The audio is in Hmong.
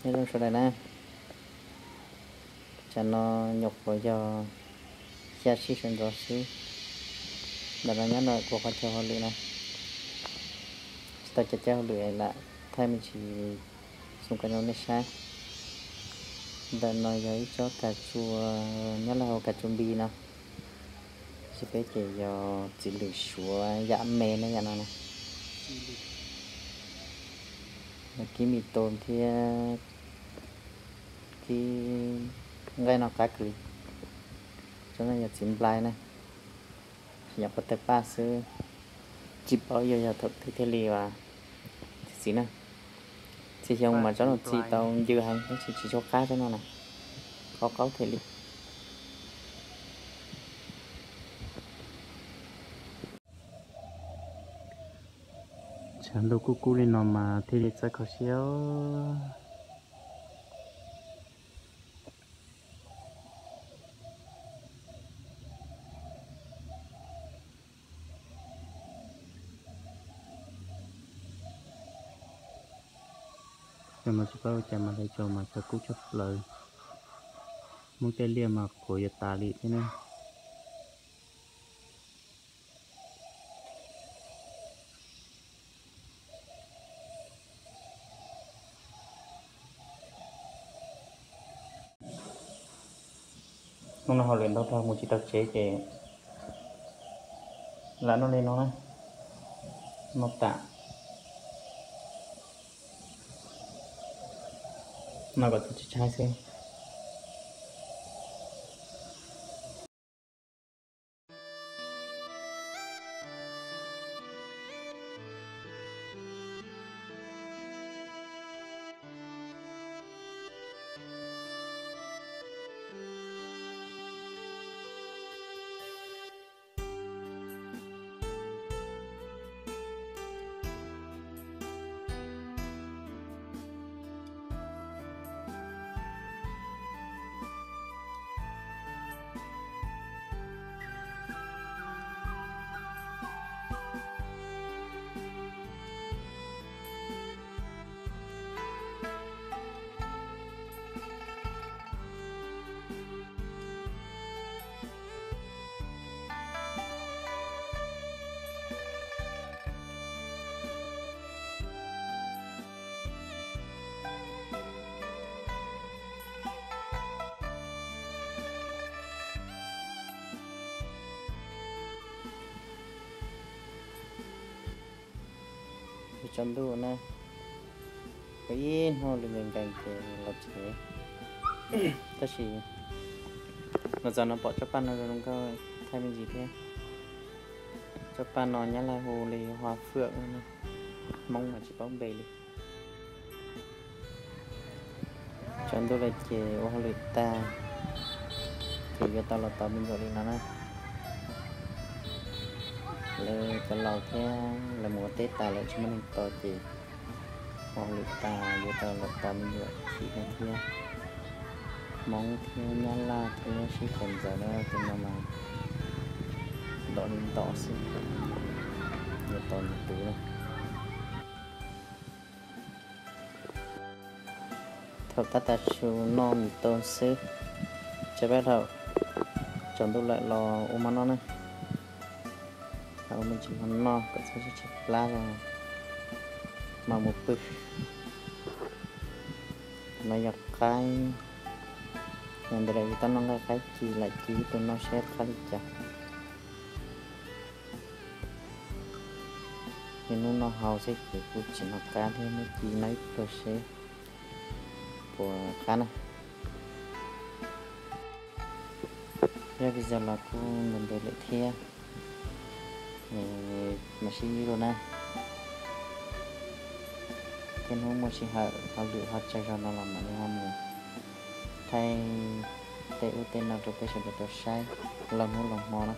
Nyob zoo sawv daws na, tsam no nyuam qhuav yog xya sij sawv ntxov xwb. Ntawm no nyob rau kuv qhov chaw hauj lwm na, tsis tau cov caij hauj lwm lam thaij me ntsis xoo kom zoo nej saib. Ntawm no yog ib tsob kav tsua, nyob Laj hu kav tsua npis no, tab sis peb ces yog txiv lwm Suav yam me na yam no na. Kib mis tos thiab kib nqaij no qab kawg li. Tsob no yog txiv nplai na, nyuam qhuav tawg paj xwb, tsis paub yuav yog thaum twg thiaj li ua txiv na. Txhia xyoo mas tsob no txi tau ncw heev tab sis tsis tshua qab tsob no na, qaub qaub thiaj li. Tshav ntuj kub kub li no mas thiaj li txawj kho siab. Cov no tsis paub ua cas mas lawv cov mas tshav kub tshaj plaws. Hmoob tej liaj mas qhuav yuav tas li thiab na. Hnub no hauj lwm ntau dhau mus tsis tau tsev ces lam noj li no na, noj tas, noj kom txog tshaib tshaib xwb. Tsaus ntuj na, ua ib hnub lwm nkees nkees ces los tsev. Tab sis los txog no pom tsob paj no zoo nkauj thaij me ntsis thiab. Tsob paj no Nyab Laj hu li hoa phượng no, Hmoob mas tsis paub npe li. Tsaus ntuj lawm ces ua hauj lwm tag ces yuav tau los tos me nyuam li no na. Lawv cov laus thiab lawv mus ua teb tas lawm tsis muaj neeg tos ces ua hauj lwm tag yuav tau los tos me nyuam chim no thiab. Hmoob thiab Nyab Laj thiab sib tawm ntxaws na, tus no mas ntom li ntom xwb, yuav tos nws tus na. Thaum tab tom su noj mis tau xwb, tsam peb thaum tsaus ntuj lawm los ua mov noj na. Ua me ntsis mov noj kom txhob tshaib tshaib plab los mas mus pw. No yog qaib, yog ntawd lawm yus tau noj nqaij qaib ci lam ci ib tug noj seb qab li cas. Yog hnub no haus xwb ces kuj tsis noj qab thiab, hnub ci noj ib pluag seb puas qab na. Yog video los kuj ntev ntev lawm thiab, mam sib ntsib dua na. Tej hnub muaj sij hawm hauj lwm ho tsawg zog no los mam li ho mus thaij tej ub tej no rau peb sawv daws tau saib laug hnub laug hmo na.